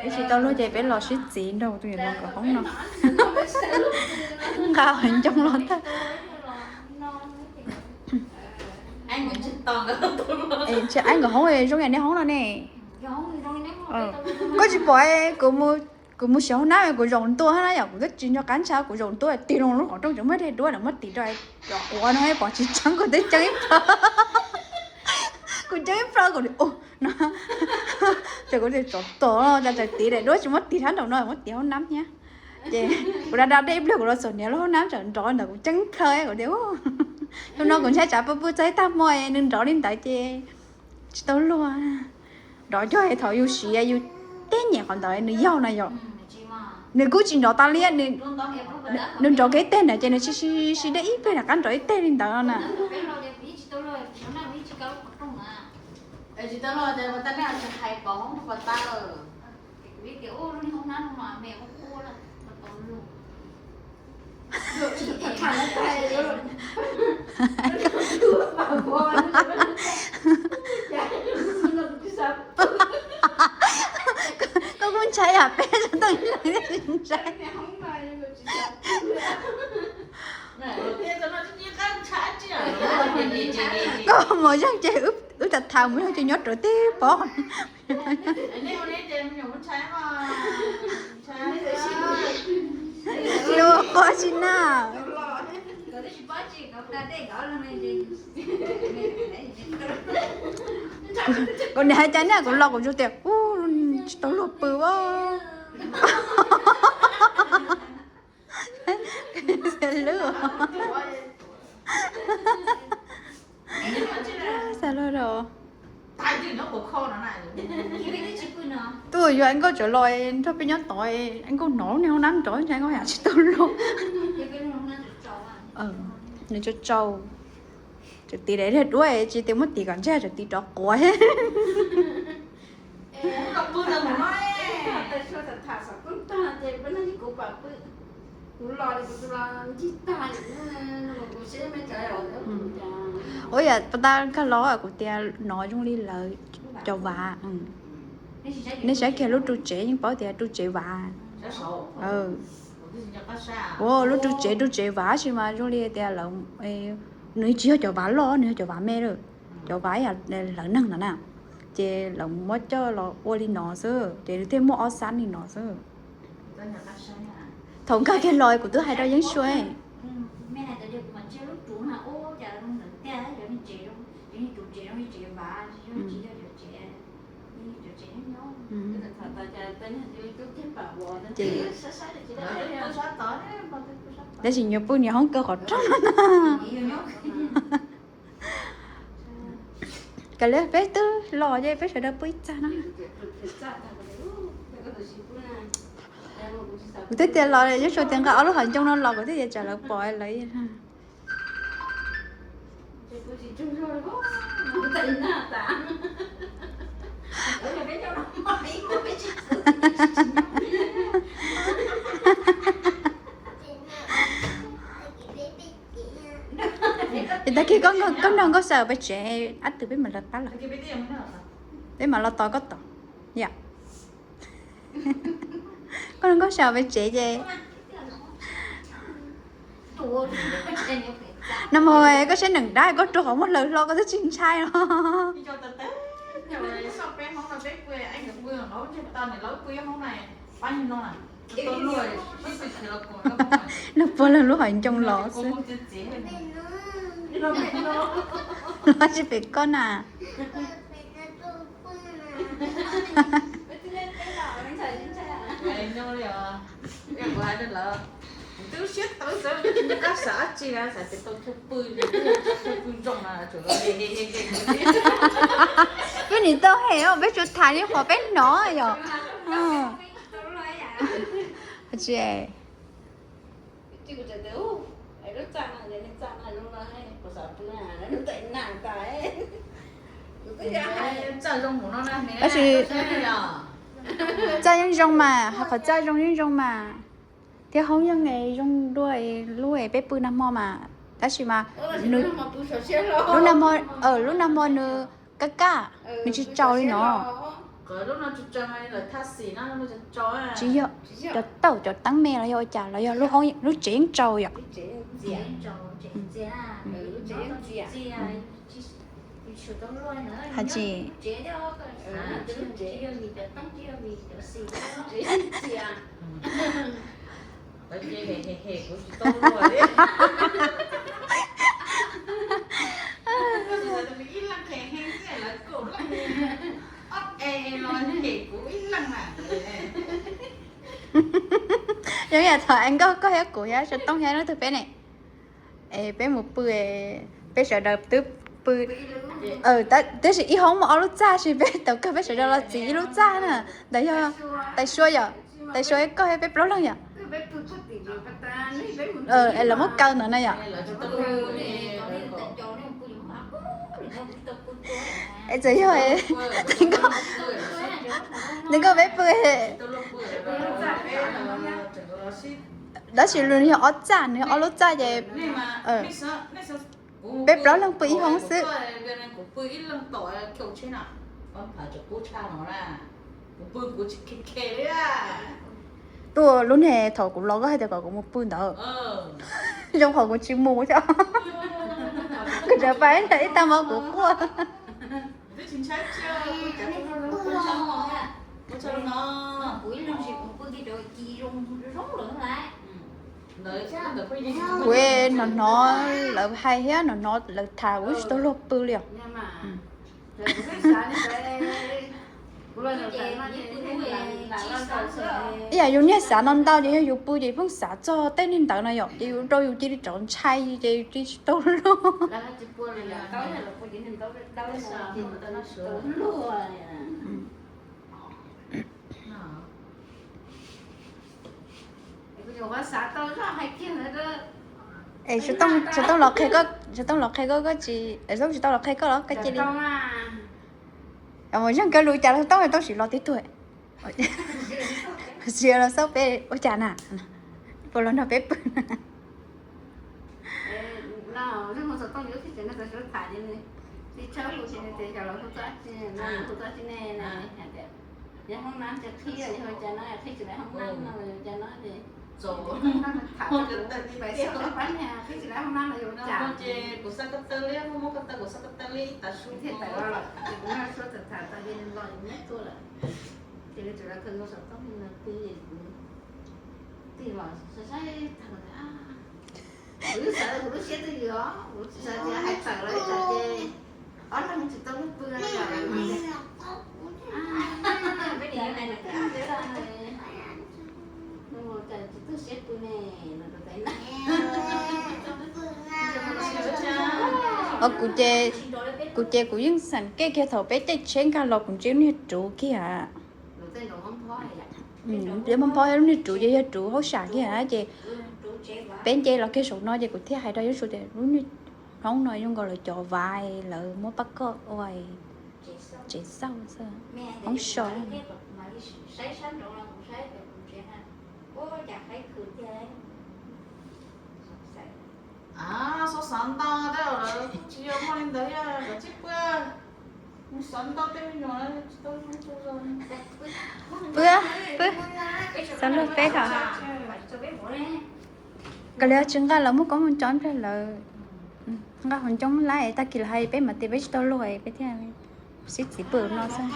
Peb tsis tau luag ces peb los sib txiv nrog tus niam laus nkawd hoob no. Nqa ncoo los tag. Ntshe aib nkawd hoob zoo yam nej hoob no ne. Koj tsis pom kuv mus siav hoob nab kuv zaum ntua na yom, kuv twb tsis nco qab ntsha kuv zaum ntua tig loo lub qhov rooj ces muab dej duab muab tis rau quav no pom tsis tseeb kuv twb ceeb ib plhaw. Kuv ceeb ib plhaw kuv no ces kuv tias tsov tom cas txawm tis daim duab tsis muab tis sab nraum no muab tis hoob nab thiab. Ces kuv da da dej ib pliag kuv los txog niam lub hoob nab tseem nrov ntawd kuv ceeb plhaw kuv tias hnub no kuv ntshai tsam pw pw txog ib tag hmo nws nrov li ntawd ces tsis tau luag. Nrov cog thaum yus siav yus teb nyem qhov ntawd nws yaug na yom. Nws kuj tsis nrov tas li, nws nrov kiag ib teg ntawd ces nws sib sib dej ib pliag rov qab nrov ib teg li ntawd no na. Koj kuj ntshai yam peb tug ntshai. Koj mus zeej ces wb tham tham mus zeej ces nyob rau teb pob. Tsis ua quaj tsis na. Kuv niam hais cas ne kuv los kuv tsuas tias tsis tau luag pw a. Xav luag rau. Tuaj yuav Nkauj Tsawv los nrog peb nyob tod, Nkauj hnov lub niag hoob nab nrov ntshai Nkauj yam tsis tau luag. Nws tsau tsau, tsam tis daim duab tsis tias muab tis kom ntseg tsam tis rov quav. Ua yam pas tas kag los kuv tias hnov zoo li lawv cov vav. Nej saib kiag lub ru tsev yeej paub tias ru tsev vav. Ua lub ru tsev ru tsev vav sis mas zoo li tias lawv, nws tsis yog cov vav loj, nws yog cov vav me lawm. Cov vav yam lawv neeg ntawd na, ces lawv muab coj los ua li no xwb ces nws thiaj muaj ob xab li no xwb. Thaum nkag kiag los kuv twb hais rau Yeeb Sua. Ces tab sis nyuam pw niam hoob kaw qhov rooj no na. Kav liam peb twb los ces peb sawv daws pw ib txaj no. Kuv twb tias los Yeeb Sua tias nqa ob lub hauv ncoo no los kuv twb tias tsam lawv pom lawv. Es tag kis koj nrog Nkauj Xaws pem tsev, ab tw peb mam los pab lawm, peb mam los tos koj tod yom. Koj nrog Nkauj Xaws pem tsev ces no mus koj saib neem dab koj rua qhov muag hlaws hlo koj twb tsis ntshai los. Nws puag lawv lub hauv ncoo los xwb. Los tsis pem koj na. Peb nim tau hem peb tsuas tham li qhov peb hnov yom. Tsis tab sis txaj yeej zoo mas, hais qhov txaj zoo yeej zoo mas, thiab hoob yeej zoo dua lub peb pw nag hmo mas, tab sis mas lub nag hmo, lub nag hmo nws kaj kaj, nws tsis tsaus li no. Tsis yog, cov tauj cov teeb me los yog ua cas los yog lub hoob lub tsev yeej tsau yom. Hais tsis Zoo yam thaum es nkauj koj thiab kuv thiab Xov Tooj thiab leej twg peb ne, es peb mus pw, peb sawv daws twb pw, tab sis ib hoob muaj ob lub txaj, sis peb tau kawg peb sawv daws los txiv ib lub txaj na. Ntawd yog Tais Sua yom, Tais Sua koj thiab peb plaub leeg yom. Es lawv muab kaw ntawd na yom. Es txawm yog, nws koj peb pw, tab sis nws yog ob txaj, nws yog ob lub txaj ces peb plaub leeg pw ib hoob xwb. Tuaj lub niag thaum kuv los koj hais tias kom kuv mus pw ntawd, zoo qhov kuv tsis mus thiab. Kuv tseem pais ib tag hmo kuv quaj. Kuv hnov hnov lawv hais thiab hnov hnov lawv tham, kuv tsis tau luag pw li os. Ib yam yus niag xav no ntau ces yog yus pw ces pheej xav txog tej niag ntawd no yom, ces yus rau yus cia li rov ntshai ces yus cia li tsis tau luag. Es Xov Tooj los qhia koj, Xov Tooj los qhia koj, koj tsis, Xov Tooj tsis tau los qhia koj los koj cia li. Mus zeeg kawg lus cas los Xov Tooj tau sim los tib tug. Sia los xauj peb ua cas na, puas los nrog peb pw. Kuv ces, kuv ces kuv yeej xam kej kiag thaum peb caij tsheb nkag los kuv ntsia lub niag ruv kiag. Lub niag ruv ces yog ruv hauj sam kiag ces peb nce los kiag saum no ces kuv thiaj hais rau Yob Su tias lub niag hoob no zoo nkaus lawv cov vav, lawv muab pab koj ua tsev xauj xwb, hoob so. Xav ntau tab lawv kuj tsis yog muaj li ntawd, lawv tsis pw, mus xav ntau tej me nyuam tsis tau zoo. Pw, pw, xav luag peb thaum kawg li tsis nqa lawv muaj koob muaj coob nrog lawv nqa qhov ncoob lawm, tag kis lawv hais peb mas tias peb tsis tau luag peb thiaj sib txiv pw no xwb.